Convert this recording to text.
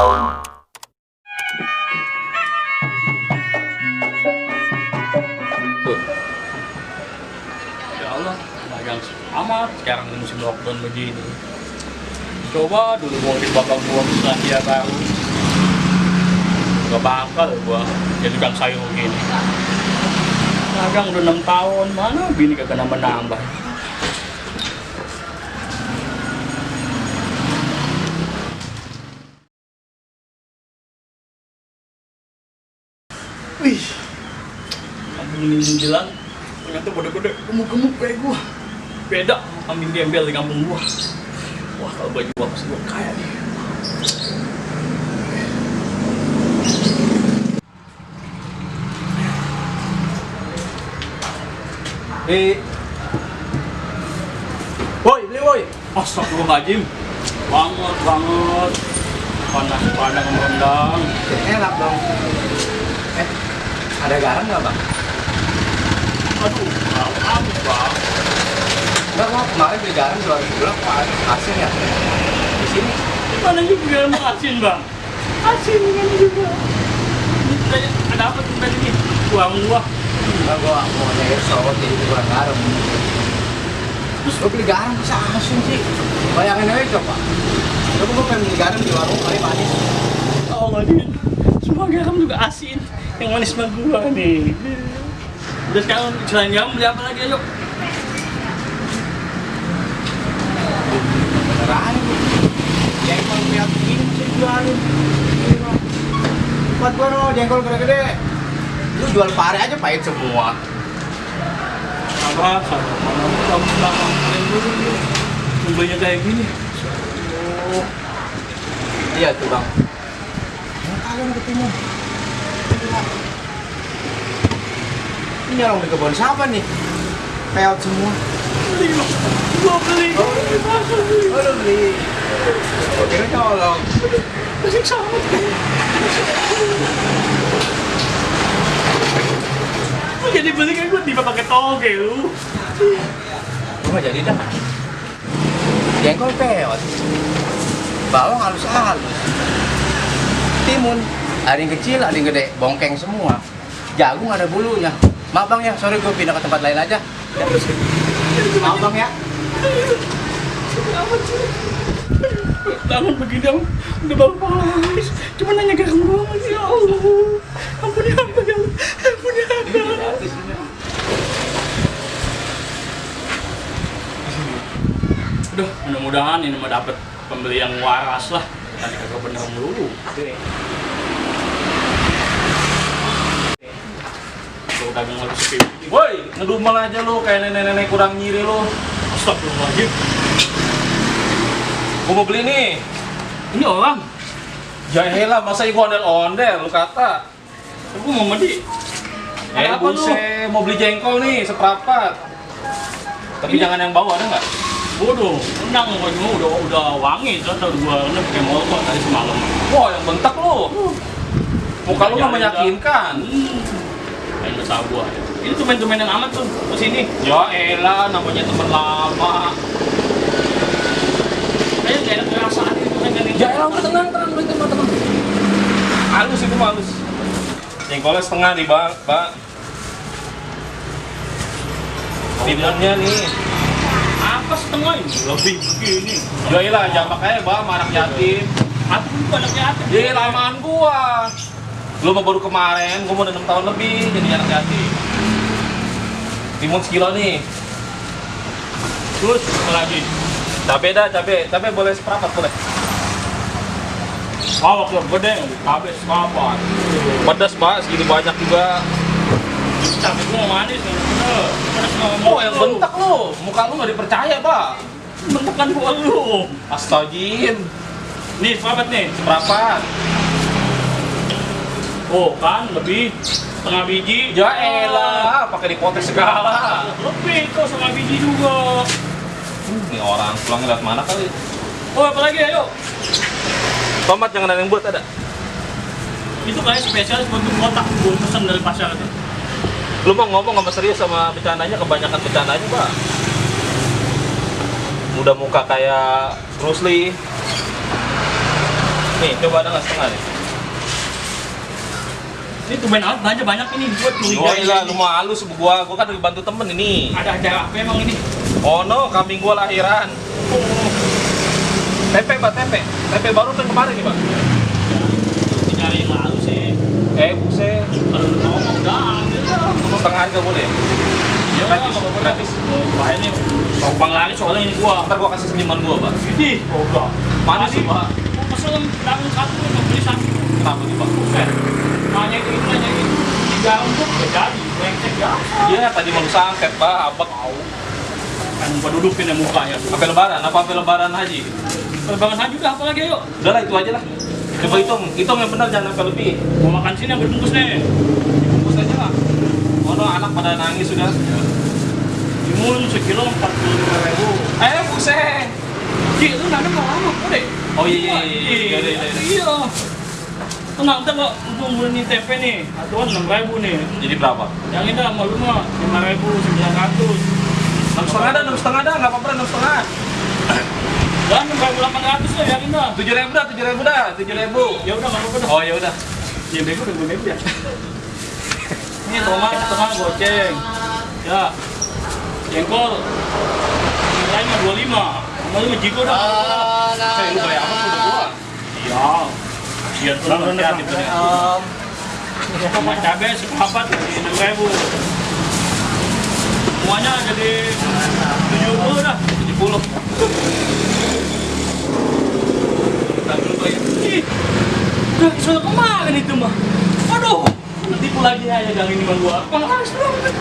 Tuh. Ya Allah, dagang amat sekarang musim lockdown begini. Coba dulu mau bakal gua belanja baru, gak bakal gua jadi tukang sayur gini. Dagang udah 6 tahun, mana bini kagak nambah-nambah. Wih, kambing ini jalan ternyata gede-gede, gemuk-gemuk kayak gua. Beda kambing gembel di kampung gua. Wah, kalau baju gua pasti gua kaya nih. Woi, beli woi. Astagfirullahaladzim. Banget. Panas padang rendang. Enak dong. Ada garam nggak, Bang? Aduh, mau habis, Bang. Enggak, Bang. Kemarin beli garam 2.000 pulang, Pak. Asin ya? Di sini. Mana juga garam asin, Bang? Asin kan juga. Ini ada apa tuh tadi nih? Buah. Enggak, gua mau nyari sawat jadi kurang garam. Terus gua beli garam bisa asin sih. Bayangin aja coba. Coba gua pengen beli garam di warung kali manis. Oh, nggak sih. Semua garam juga asin. Yang manis mah gua nih. Udah sekarang selain garam beli apa lagi, ayo? Beneran itu. Jengkol lihat begini sih jualin. Buat gua no, jengkol gede-gede. Lu jual pare aja pahit semua. Sabar. Kamu belakang kalian dulu. Membelinya kayak gini. Oh, Iya tuh, Bang. Kalian ketemu. Ini orang di kebun siapa nih? Peot semua. beli, Bang. Gua beli. Oh, lu beli. Gua kira nyolong. Masih sama. Lu jadi beli kan gua tiba pakai toge lu. Gua nggak jadi dah. Jengkol peot. Bawang halus-halus. Timun. Ada yang kecil, ada yang gede. Bongkeng semua. Jagung ada bulunya. Maaf Bang ya, sorry gue pindah ke tempat lain aja. Maaf Bang ya. Tangan begini aku udah bau panas. Cuma nanya garam doang ya Allah. Ampun ya Allah. Udah, mudah-mudahan ini mah dapet pembeli yang waras lah. Tadi kagak bener melulu. Kalau dagang lagi sepi. Woi, ngedumel aja lu kayak nenek-nenek kurang nyiri lu. Astagfirullahaladzim. Gua mau beli nih. Ini orang. Ya elah, masa gua ondel-ondel lu kata. Aku mau mandi. Ada apa lu? Buset, mau beli jengkol nih, seprapat. Tapi Ini- jangan yang bau, ada nggak? Bodoh, rendang bajunya udah wangi, terus udah gua rendang pakai molot tadi semalam. Wah, yang bentak lu. Muka lu mah Jadi meyakinkan. Ayo udah tahu gua. Ini tumen-tumen yang amat tuh kesini. Ya elah, namanya temen lama. Ayo gak enak perasaan itu kan yang Ya elah, udah tenang, halus itu mah halus. Jengkolnya setengah nih, Bang. Timunnya nih. apa setengah ini? Lebih begini. Ya elah, jangan pakai Bang, sama anak yatim. Aku juga anak yatim. Ya lamaan gua. Lu mah baru kemarin, gua mau udah 6 tahun lebih jadi anak yatim. Timun sekilo nih. Terus apa lagi? Cabe boleh seperempat boleh. Bawang gede, cabai sepapat. Pedas Pak, segini banyak juga. Cabai gua manis. Pedas Oh yang bentak lu, muka lu nggak dipercaya Pak. bentukan buat lu. Astagfirullah. Nih sepapat nih. Seperempat. Oh kan lebih setengah biji. Ya elah, pakai dipotes segala. Lebih kok setengah biji juga. Ini orang pulang lihat mana kali. Oh apa lagi ayo? Tomat jangan ada yang buat ada. Itu kayak spesialis untuk kotak gue pesan dari pasar itu. Lu mau ngomong sama serius sama bercandanya, kebanyakan bercandanya Pak. Udah muka kayak Bruce Lee. Nih, coba ada nggak setengah nih? Ini tuh main alat belanja banyak ini, gua curiga. Oh iya, lu mau halus sama gua kan lagi bantu temen ini. Ada acara apa emang ini? Oh no, kambing gua lahiran. Tempe, Pak, tempe. Tempe baru kan kemarin nih, Pak. Nyari yang lalu sih. Buset. Kalau lu ngomong udah ambil lah. Setengah harga boleh? Ya, Gratis, kalau boleh. gratis. Bahaya nih. Mau bang lari soalnya ini gua. Ntar gua kasih senyuman gua, Pak. Ih, goblok. Mana sih, Pak? Gua kesel dagang satu, nggak beli satu. Kenapa nih, Pak? Buset. Nanya itu, tiga untuk ya jadi, brengsek ya. Iya, tadi mau santet, Pak. Abang. Kan gua dudukin ya mukanya. Sampai lebaran, apa sampai lebaran haji? Perbangan haji udah apa lagi yuk? Udah lah, itu aja lah. Coba hitung yang benar, jangan sampai lebih. Mau makan sini yang berbungkus nih. Bungkus aja lah. Oh no, anak pada nangis sudah. Timun sekilo 45.000. Buset. Cik, lu nanam mau lama kok deh? Oh iya. Iya. Tenang, ntar kok tunggu nih TP nih. Aturan 6.000 nih. Jadi berapa? Yang ini sama lu mah 5.900. 6,5 dah, 6,5 dah, nggak apa-apa 6,5. Dan 6.800 lah yang ini dah. 7.000 dah, 7.000 dah, 7.000. Ya udah nggak apa-apa dah. Oh ya udah. Ya bego udah gue ya. Ini tomat setengah goceng. Ya. Jengkol. Nilainya 25. Sama lu jigo dah. Saya lu bayar apa udah gua? Iya. Sian tuh hati-hati tuh. Sama cabai seperempat jadi 6.000. Semuanya jadi 70 dah. 70. Kita dulu bayar. Ih, udah soal kemarin itu mah. Aduh, tipu lagi aja gang ini mah gua. Panas banget.